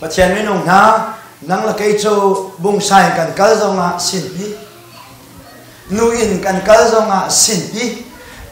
Pathian minung hna, nang le kei cu bungsai kan kal zongah sinpi, nu inn kan kal zongah sinpi,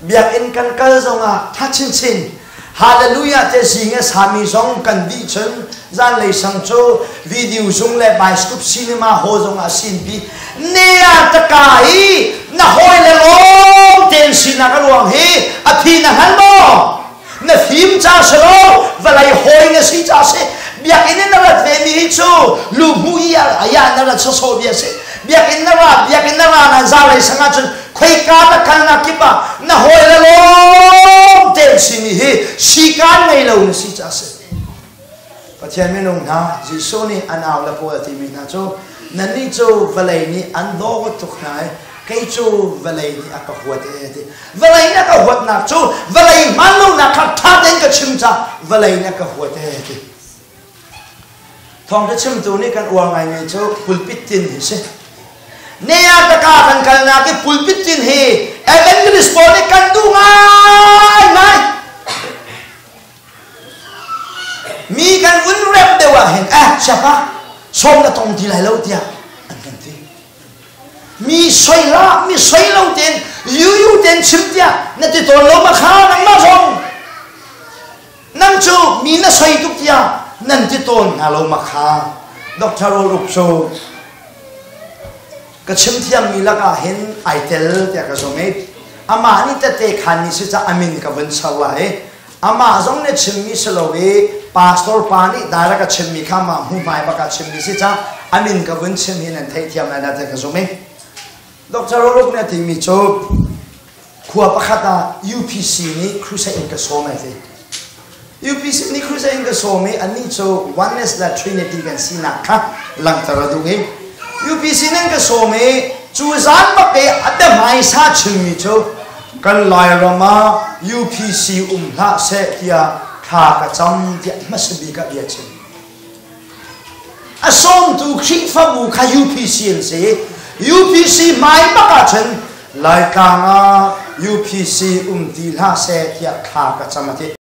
biakinn kan kal zongah tha chinchin. Hallelujah te zing a sami zong kan dih cun zanlei sang cu video zung le bioscope cinema hall zongah sinpi. Nea taka i na hawi le lawm tein sinak a ruang hi a phi na hngal maw? Na fim ca si lo, vawlei hawi na si ca si. Biakinn in na rat ve mi hi cu luhmu i aya na rat sawsawh bia si. Biakinn na ra, biakinn na ra nan zalei sang ahcun khoika na kalnak kip ah na hawi le lawm tein simi hi sikaan ngei lo na si ca si. Pathian minung hna, Jesuh nih a nau le pawl a timi hna cu, nannih cu vawlei nih an dawt tuk hna i kei cu vawlei nih a ka huat e ti. Vawlei nih a ka huatnak cu vawlei hmaan lonak kha ṭha tein ka chim caah vawlei nih a ka huat e ti. Thawngṭha chimtu nih kan uar ngaimi cu pulpit tin hi si. Nea taka kan kalnak i pulpit tin hi evangelist pawl nih kan duh ngaingai. Mi kan vun rep deuh ah hin eh siapa sawm na tong ti lai lo tiah an kan ti. Mi soi hlah, mi soi lo tein yu tein chim tiah na ti tawn lo ma kha nangmah zong. Nang cu mi na soi tuk tiah nan ti tawn hna lo ma kha. Dr. Rol Uk cu ka chim thiammi lakah hin ai tel tiah ka zumh i amah nih tete khan ni si ca amin ka vun char lai. Amah zong nih chimmi si lo i pastor pa nih direct a chimmi kha mah hmuhmai bak ah chimmi si ca amin ka vun chim hi nan theihthiam lai na ti ka zum i Dr. Roruk nih a timi cu khua pakhat ah UPC nih crusade in ka sawm ai ti. UPC nih crusade in ka sawm i annih cu oneness le trinity kan sinak kha langhter a duh i UPC nih ka sawm i cu zan bak i a biahmaisa chimmi cu Kan Lairam ah UPC um hlah seh tiah thla ka cam tiah hmasa bik ah bia chim. A sawmtu Khrihfabu kha UPC an si. UPC hmai bak ahcun Laitlang ah UPC um ti hlah seh tiah thla ka cam a ti.